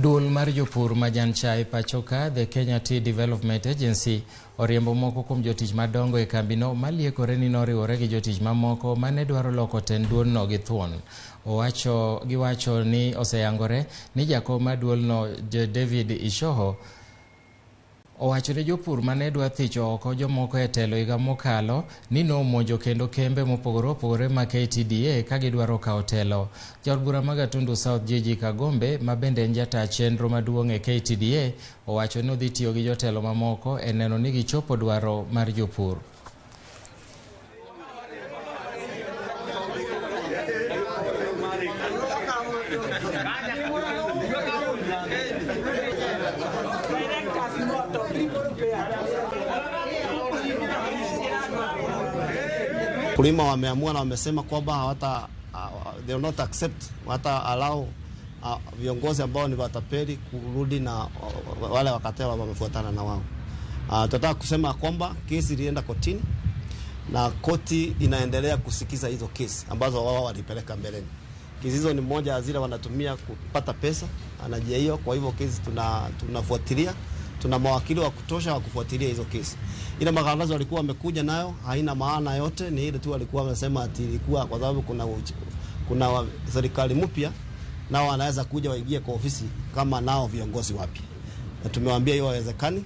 Duol mar jopur majan chai pacho ka, The Kenya Tea Development Agency, oriembo moko kuom jotich madongo e kambino maliekore ni noriwore gi jotich mamoko mane dwaro loko tend duolno gi thuon. Owacho giwacho ni oseyangore ni jakom mar duolno David Ishoho owacho ne jopur mane dwa thicho oko jomoko e telo higa mokalo ni nomonjo kendo kembe mopogore opogore ma KTDA ka gidwaro kawo telo. Jaod bura ma Gatundu South Gigi Kagombe ma bende en jata chenro maduong' e KTDA owacho ni odhi tiyo gi jotelo mamoko e neno ni gichopo dwaro mar jopur. Wakulima wameamua na wamesema kwamba hawata they will not accept, hawata allow viongozi ambao ni watapeli kurudi na wale wakatewa wamefuatana na wao. Tunataka kusema kwamba kesi ilienda kotini na koti inaendelea kusikiza hizo kesi ambazo wao walipeleka mbeleni. Kesi hizo ni moja ya zile wanatumia kupata pesa na njia hiyo. Kwa hivyo kesi tunafuatilia, tuna mawakili wa kutosha wa kufuatilia hizo kesi. Ile matangazo walikuwa wamekuja nayo haina maana yote, ni ile tu walikuwa wamesema ati ilikuwa kwa sababu kuna serikali mpya nao wanaweza kuja waingie kwa ofisi kama nao viongozi wapya, na tumewaambia hiyo haiwezekani.